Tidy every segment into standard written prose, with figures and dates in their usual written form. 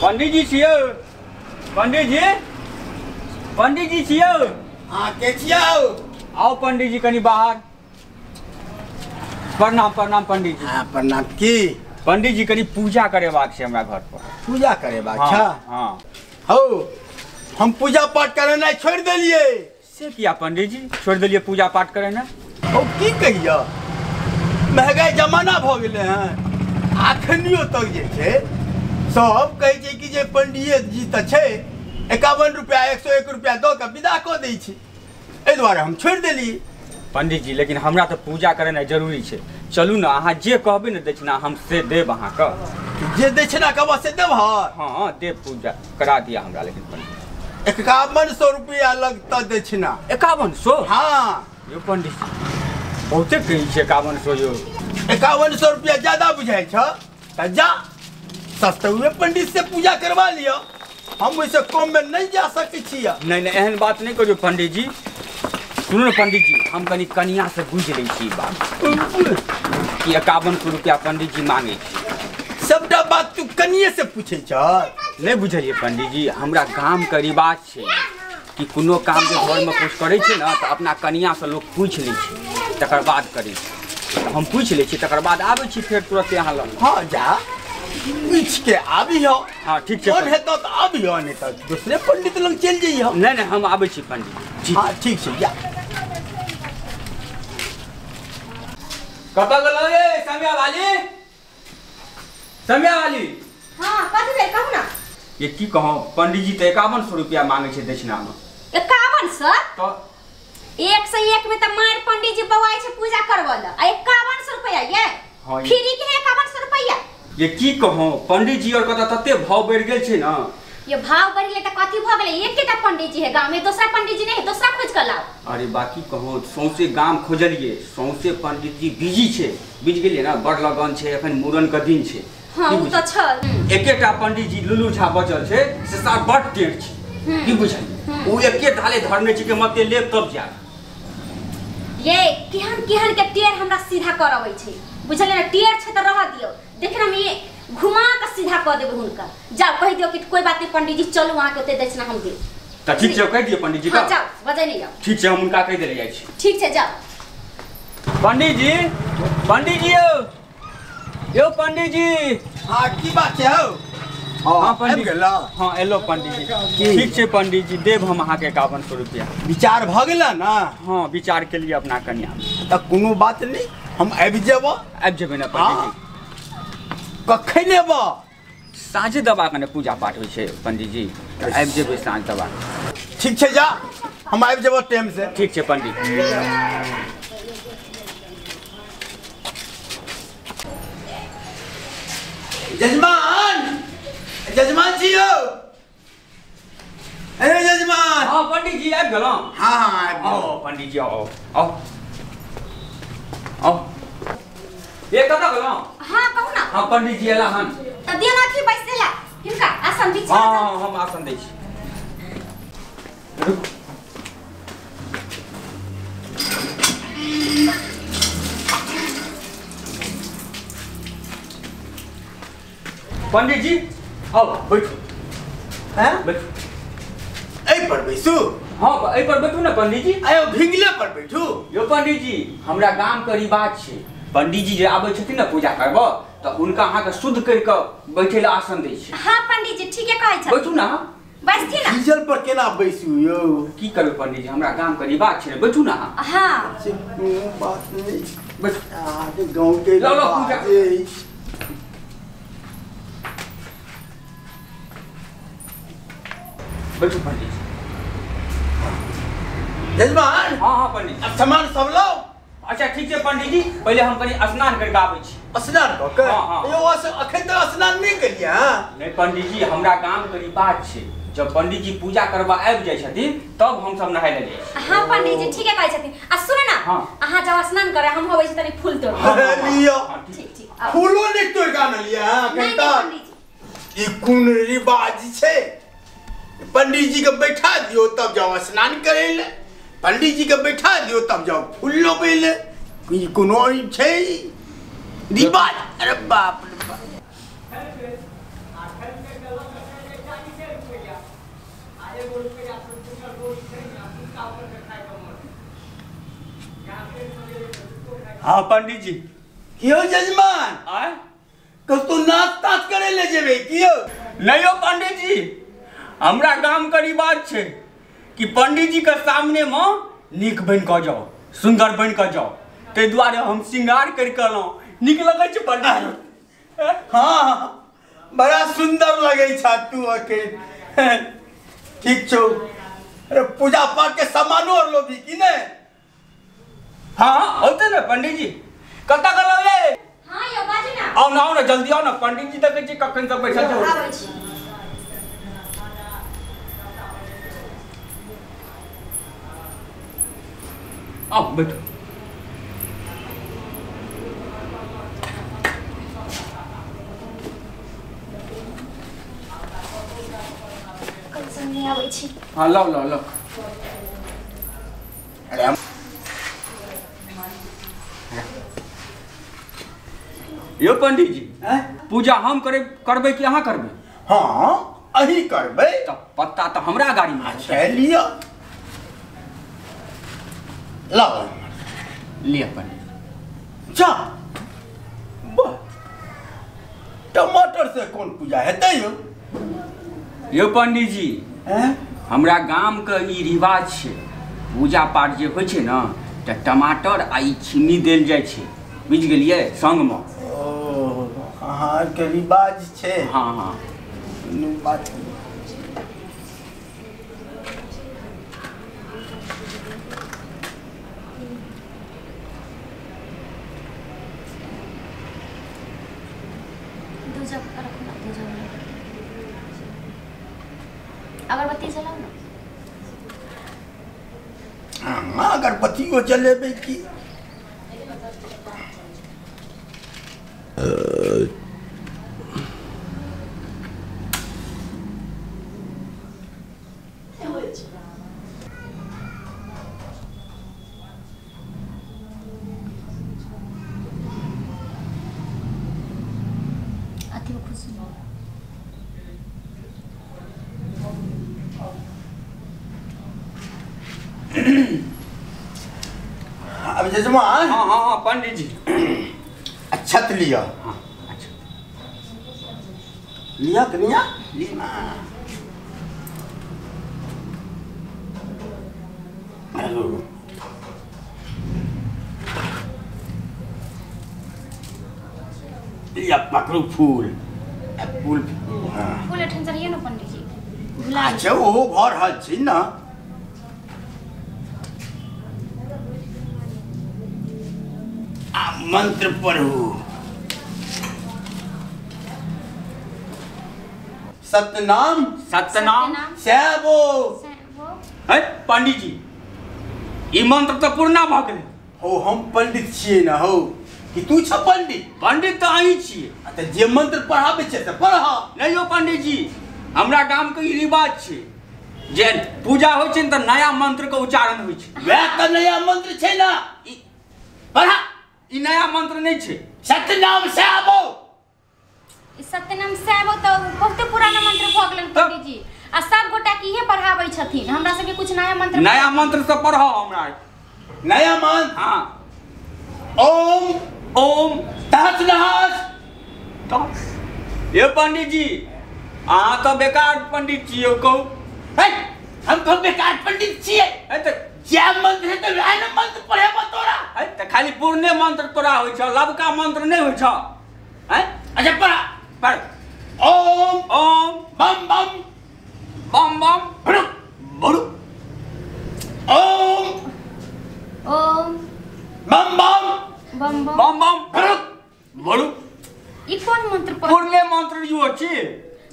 पंडित जी छियौ, पंडित जी, पंडित जी छियौ। हाँ के छियौ? आओ पंडित जी कनी बाहर। प्रणाम प्रणाम पंडित जी। हाँ प्रणाम। की पंडित जी कनी पूजा करेबाक छै हमरा घर पर। पूजा करेबाक छै? हाँ। हौ हम पूजा पाठ करेनाइ छोड़ि देलियै। से किया पंडित जी छोड़ि देलियै पूजा पाठ करेनाइ? हौ की कहियौ, महगाई जमाना भऽ गेलै हँ। अखनियो तक जे छै सब कहै छै कि जे पंडित जी तऽ छै 51 रुपया 101 रुपया दऽ कऽ विदा कऽ दै छै, एहि दुआरे हम छोड़ि देलियै। पंडित जी लेकिन हमरा तऽ पूजा करेनाइ जरूरी छै। चलू ने अहाँ जे कहबै ने दक्षिणा हम से देब अहाँके। जे दक्षिणा कहबह से देब? हाँ देब, पूजा करा दिया हमरा। लेकिन पंडित 5100 रुपया लगतऽ दक्षिणा। 5100? हाँ यो पंडित जी बहुते कहै छै 5100। यो 5100 रुपया ज्यादा बुझाइ छ तऽ जा सस्तुए पंडित से पूजा करवा लिअ, हम ओहिसँ कममे नहि जा सकै छियै। नहीं नहीं एहन बात नहीं करियौ पंडित जी। सुनू ने पंडित जी, हम कनी कनिया से बुझि लै छी बात कि 5100 रुपया पंडित जी मांगे छी। सबटा बात तू कनिये से पूछै छ? नहीं बुझलियै पंडित जी, हमरा गाम के रिवाज छै कि कोनो काम जे घरमे कुछ करै छै ने तऽ अपना कनिया से लोक पूछि लै छै तकर बाद करै छै। हम पूछि लै छी तकर बाद आबै छी फेर तुरते अहाँ लग। हाँ जा पूछ के आबिहो। हाँ ठीक छै। फोन हेतौ तऽ आबिहो, नहीं तऽ दूसरे पंडित लग चलि जइहो। नहीं नहीं हम आबै छी पंडित जी। हाँ ठीक छै जा। कतऽ गेलौ रे समिया वाली? समिया वाली। हाँ कथी भेल कहू ना। ये की कहूँ पंडित जी तऽ 5100 रुपया मांगे छै दक्षिणा में। 5100? तऽ 101 में तऽ मार पंडित जी बौआइ छै पूजा करबऽ लए आ 5100 रुपया ये फ्री के है 5100 रुपया। ये की कहूँ पंडित जी और कतऽ तते भाव बढ़ि गेल छै ना। ये भाव बढ़ि गेलै तऽ कथी भऽ गेलै? एकेटा पंडित जी है गाँव में, दोसरा पंडित जी नहीं है, दोसरा खोज कऽ लाओ। अरे बाकी कहूँ सौंसे गाम खोजलिए सौंसे पंडित जी बिजी छै, बुझि गेलियै ना, बड़ लगन छै, एखन मूड़न के दिन छै। हाँ उ तऽ छल। एकेटा पंडित जी लुलू झा बचल छै से सार बड़ टेढ़ छै, की बुझलियै, ओ एके ढाले धरने छै कि मते लेब तब जायब। ये केहन केहन के टेढ़ हमरा सीधा करबै छै बुझलियै ना। टेढ़ छै तऽ रह दियौ, देखिन हम ये घुमा के सीधा कऽ देबै हुनका। जाओ कहि दियौ कि कोई बात नहीं पंडित जी चलू अहाँके ओते दक्षिणा हम देब। तऽ ठीक छै कहि दियौ पंडित जी का। हाँ जाओ बजै नहीं जाओ। ठीक छै हम हुनका कहि देले जाइ छी। ठीक छै जाओ। पंडित जी, पंडित जी यौ, यौ पंडित जी। हाँ की बात छै हौ? हाँ पंडित हाँ एलो पंडित जी। ठीक छै पंडित जी देब हम अहाँके 5100 रुपया। विचार भऽ गेला ना? हाँ विचार के लिए अपना कनिया। तऽ कोनो बात नहीं हम आबि जेबऽ। आबि जेबै ने पंडित जी? कखन एबऽ? साँझे दबा के ने पूजा पाठ होइ छै पंडित जी, आबि जेबै साँझ दबा। ठीक छै जा, हम आबि जेबऽ टाइम से। ठीक छै पंडित जी। जजमान, जजमान जी यौ, अरे जजमान। हाँ पंडित जी आबि गेलहुँ। हाँ हाँ आबि गेलहुँ। आओ पंडित जी आओ आओ आओ। ये कतऽ गेलहुँ? हाँ कहू ना। हाँ पंडित जी एला हन। तऽ दियौ ना अथी बैसै ला हिनका आसन बिछा। हाँ हम आसन दै छी। पंडित जी आओ बैठू। हैं बैठू। एहि पर बैसू? हाँ एहि पर बैठू ने पंडित जी। आयो भिंगले पर बैठू। यो पंडित जी हमरा गाम के रिवाज छै, पंडित जी जे आबै छथिन ने पूजा करबऽ तऽ हुनका अहाँके शुद्ध करि कऽ बैठै लए आसन दै छै। हाँ पंडित जी ठीके कहै छथिन। बैठू ना। बैसथिन ना। डीजल पर केना बैसू यौ? की करबै पंडित जी हमरा गाम के रिवाज छै, बैठू ना। हाँ से कोनो बात नहीं, बैठू। अहाँके गाँव के लो लो पूजा। बैठू पंडित जी। जजमान। हाँ हाँ पंडित जी। अब सामान सब लाओ। अच्छा ठीक छै पंडित जी, पहिले हम कनी स्नान करके आबै छी। स्नान कऽ के? हाँ हाँ। यौ अखन तक स्नान नहि केलियै हँ? नहीं पंडित जी हमरा गाम के रिवाज छै, जब पंडित जी पूजा करबा आबि जाइ छथिन तब हम सब नहाय लए जाइ छी। हाँ पंडित जी ठीके कहै छथिन। आ सुनू ना, अहाँ जाउ स्नान करे, हम होबै छी तनी फूल तोड़। लिअ। ठीक ठीक। फूलो नहि तोड़ि कऽ आनलियै हँ अखन तक? ई कोन रिवाज छै? पंडित जी के बैठा दियौ तब जाउ स्नान करै लए, पंडित जी के बैठा दियौ तब जाउ फूल लोबै लए, ई कोनो छै रिवाज? अरे बाप रे बाप। हाँ पंडित जी। कियो जजमान आय कतौ नाच ताच करे ले जेबै कियो? नहीं हो पंडित जी, हमरा गाम के रिवाज छै कि पंडित जी के सामने में नीक बन के जाओ, सुंदर बन के जाओ, ताहि दुआरे हम श्रृंगार कर के एलहुँ। नीक लगै छै पंडित जी? हाँ बड़ा सुंदर लगै छ तू अकेल। ठीक छौ। अरे पूजा पाठ के सामानो और लोभी की ने? हाँ होते ना पंडित जी। कतऽ गेलौ ये? हां यो बाजू ना। आउ ना, आउ ना, जल्दी आउ ना, पंडित जी देखै छी कखन से बैठल छौ। आबै छी। आउ बैठो। कंसन नहीं आबै छी। हाँ लाओ लाओ लाओ। अरे यो पंडित जी, पूजा हम करे करबै कि अहाँ करबै? हाँ अही करबै। तऽ पत्ता तऽ हमरा गाड़ी में अच्छा लिअ, लाओ लिअ पंडित। जा वाह, टमाटर से कौन पूजा हेतै यो? यो पंडित जी, हमरा गाम के ई रिवाज छै, पूजा पाठ जे होइ छै ने तऽ टमाटर आ ई छिन्नी देल जाइ छै, बुझि गेलियै संगमे। ओ अहाँ के रिवाज छै। हाँ हाँ बात। अगरबत्ती जलाओ ना। हाँ अगरबत्तियो जलेबै की? अति खुश हो। अब जजमान। हाँ हाँ हाँ पंडित जी। अच्छा तो लिया। हाँ अच्छा लिया कनिया लिया। लिया पकड़ू फूल फूल। हाँ फूल एठन चढ़िए ना पंडित जी। भुला अच्छा वो भर रहल छी ना। मंत्र पढ़ू। सतनाम सतनाम सैबो। है पंडित जी, ई मंत्र तऽ पुरना भऽ गेलै। हो हम पंडित छियै ना हो कि तू छ पंडित? पंडित तऽ अहीं छियै। तऽ जे मंत्र पढ़ाबै छै तऽ पढ़ा। नहीं हो पंडित जी, हमरा गाम के ई रिवाज छै जे पूजा होइ छै तऽ नया मंत्र के उच्चारण होइ छै। वएह तऽ नया मंत्र छै ना, पढ़ा। ई नया मंत्र नहीं छै। सतनाम सैबो। सतनाम सैबो तऽ बहुते पुराना मंत्र भऽ गेलन पंडित जी, आ सब गोटा के इहे पढ़ाबै छथिन। हमरा सबके कुछ नया मंत्र, नया मंत्र से पढ़ाओ हमरा। नया मंत्र? हाँ। ओम ओम तहस नहस। ये पंडित जी अहाँ तऽ बेकार पंडित छियै। कहू हम कहू बेकार पंडित छियै? तऽ जे मंत्र है तऽ वएह ने मंत्र पढ़ेबो तोरा। तऽ खाली पुरने मंत्र तोरा होइ छौ, लबका मंत्र नहि होइ छौ। अच्छा पढ़ा पढ़। ओम ओम बम बम बम बम बड़ू बड़ू। ओम ओम बम बम बम बम बम बम बड़ू बड़ू। ई कोन मंत्र? पुरने मंत्र यो छी।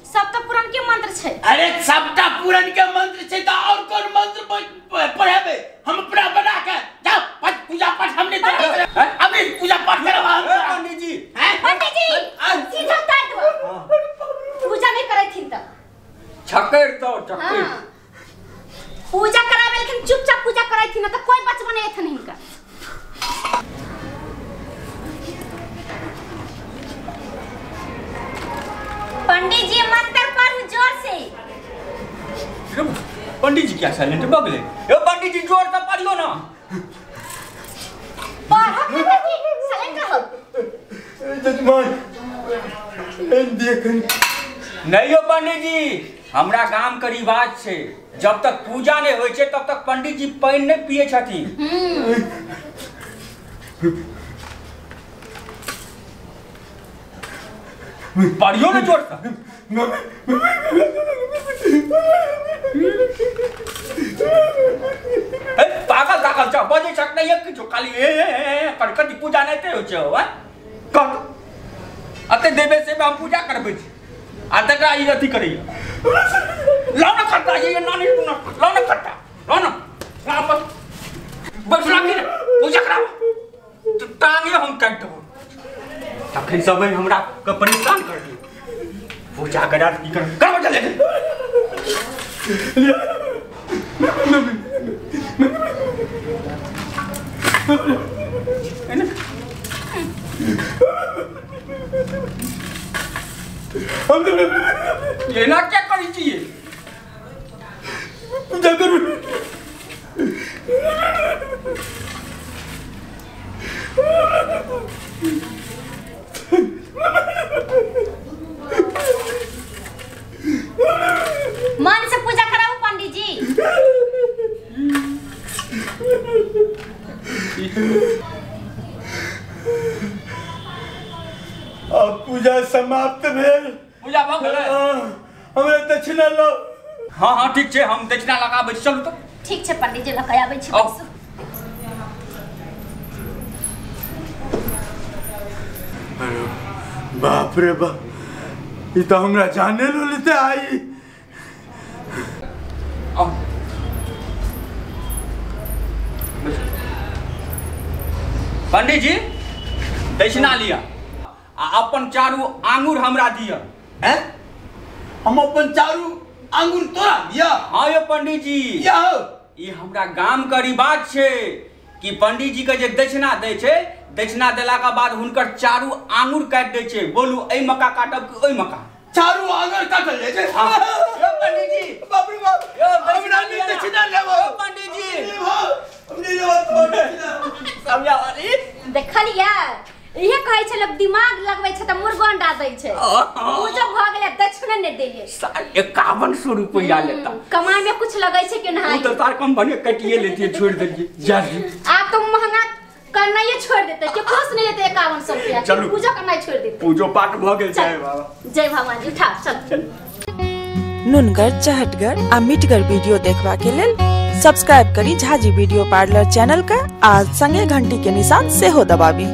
सब तऽ पुरान के मंत्र छै। अरे सबटा पुरान के मंत्र छै तऽ और कोन मंत्र पढ़ेबै? हम अपना बना के जाओ पूजा पाठ हमने अभी पूजा पाठ करबा। पंडित जी, पंडित जी सीधा उतार दो, पूजा नहीं करैथिन तऽ छकैर दो छकैर। पूजा कराबे लेकिन चुपचाप पूजा करैथिन तऽ कोई बचबो नहीं एथन हिनका। पंडित जी मंत्र पढ़ू जोर से। पंडित जी क्या साइलेंट भऽ गेलै? यो पंडित जी जोर से पढ़ियो ना। पढ़ब। जजमान देखन नहीं यो पंडित जी, हमरा गाम के रिवाज छै, जब तक पूजा नहीं होइ छै तब तक पंडित जी पानि नहीं पिए छथिन। पढ़ियो ने जोर से। पागल तागल छ बजै छक नहीं किछो, खाली ए ए कर कथी पूजा नहीं ते होइ छै हैं कर अते देबे से हम पूजा करबै छी आ तकरा ई अथी करैया। लाओ ना खट्टा ये नानी तू ना लाओ ना खट्टा लाओ ना लाओ बस बस लागी ना पूजा कराओ तो टांगे हम काट देबो। तखन सब हमरा के परेशान कर दियो, पूजा करा की कर कर चले। ये ना क्या करी चाहिए पूजा करू। मन से पूजा कराओ पंडित जी। अब पूजा समाप्त भेल। पूजा भ गेलै, हमरा दक्षिणा लो। हाँ हाँ ठीक छै, हम दक्षिणा लगाबै छी, चलू तऽ। ठीक छै पंडित जी, लऽ आबै छी। अरे बाप रे बाप, ई तऽ हमरा जाने लो लेते आई। पंडित जी दक्षिणा लिअ आ अपन चारू आंगुर हमरा दिअ। हैं? हम अपन चारू आंगुर तोरा दिअ? हाँ यो पंडित जी, ई हमरा गाम के रिवाज छै कि पंडित जी के जे दक्षिणा दै छै, दक्षिणा देला के बाद हुनकर चारू आंगुर काटि दै छै। बोलू एहि मका काटब कि ओहि मका? चारू आंगुर काटल जाइ छै। हाँ। यो पंडित जी, बाप रे बाप, यो हमरा नहीं दक्षिणा लेबो। पंडित जी हम नहीं लेबो तोर दक्षिणा। समझा वाली देखलियै, इहे कहै छै लोग दिमाग लगबै छै तऽ मुर्गो अंडा दै छै। पूजा भऽ गेलै दक्षिणा नहि देलियै। 5100 रुपया लेता। कमाई में कुछ लगै छै कि नहीं? उ तऽ तार कम भने कटिए लेतियै, छोड़ देलियै। जा दी आब तो महंगा करनाइए छोड़ देतै, केकरो से नहि लेतै 5100 रुपया। पूजा करनाइ छोड़ देतै। पूजो पाठ भऽ गेल। जय बाबा, जय भगवान जी। उठा चल। नुनगर, चहटगर आ मिठगर वीडियो देखबा के लेल सब्सक्राइब करी झाजी वीडियो पार्लर चैनल का आ संगे घंटी के निशान सेहो दबाबी।